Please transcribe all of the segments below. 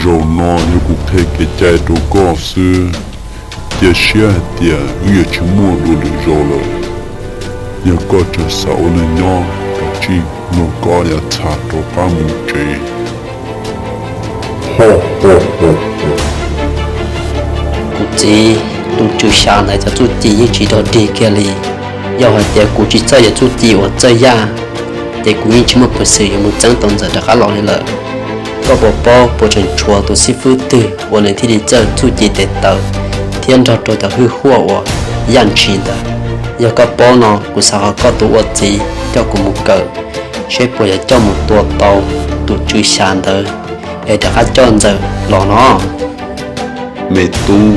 Zaum no yog kuv qhia kev cai rau koj xwb. Cia siab hais tias wb yuav tsis muaj dua lwm zaus lawm. Yog koj tseem xav ua neeg nyob, kav tsij mloog koj yav txha rov qab mus tsev. Kuv txiv, tus tswv xya ntawd cov txuj ci yeej tsis dog dig kiag li. Yog hais tias kuv tsis txawj cov txuj ci uas txawj yaj, ces kuv yeej tsis muaj peev xwm yuav mus txeeb tau Ntxawm rov qab los li lawm. Koj puas paub puas tseem tshuav tus xib fwb twg uas nws thiaj li txawj txuj ci tes taw thiab nrog rau cov hwj huaj uas yaj ntshis ntawd? Yog koj paub no, kuv xav kom koj tus ua txiv coj kuv mus kawm, seb puas yuav coj mus tua tau tus tswv xya ntawd es rov qab coj Ntxawm los no. Me tub,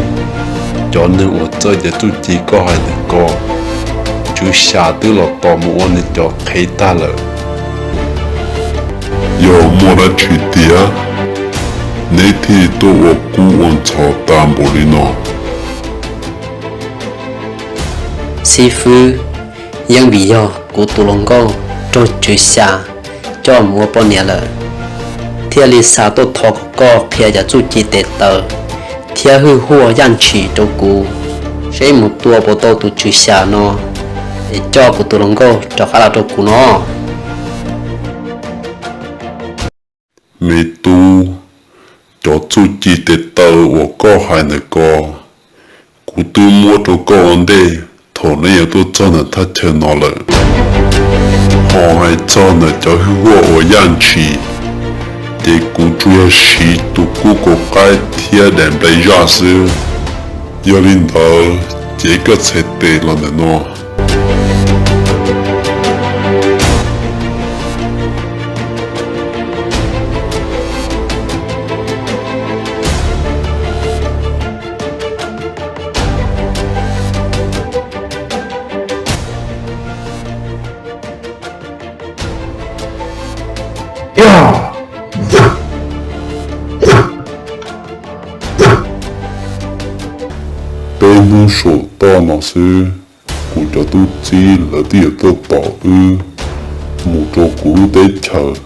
cov neeg uas txawj cov txuj ci koj hais ntawm ko, tswv xya twb los tos mus ua nws cov qhev tag lawm. Yog muaj dab tsi tiag, neb thiaj tuaj ua kub ua ntxhov tas npaum li no? Xib fwb, yeej vim yog kuv tus hluas nkauj raug tswv xya coj mus ua poj niam lawm, thiaj li xav tuaj thov kom koj qhia cov txuj ci tes taw thiab hwj huaj yaj ntshis rau kuv, seb mus tua puas tau tus tswv xya no es coj kuv tus hluas nkauj rov qab los rau kuv no. Me tub, cov txuj ci tes taw uas koj hais ntawm ko, kuv twb muab rau koj ua ntej thaum neb yuav tuaj txog ntawm thaj chaw no lawm. Ho hais txog ntawm cov hwj huaj uas yaj ntshis, ces kuv tsuas yog siv tus kub kaus qaib thiab daim nplai zaj xwb. Yog li ntawd, cev koj txhais tes los ntawm no. Peb hnub saum toj no xwb, kuv cov tub txib lawv twb yuav tuaj tos wb mus rau kuv lub teb chaws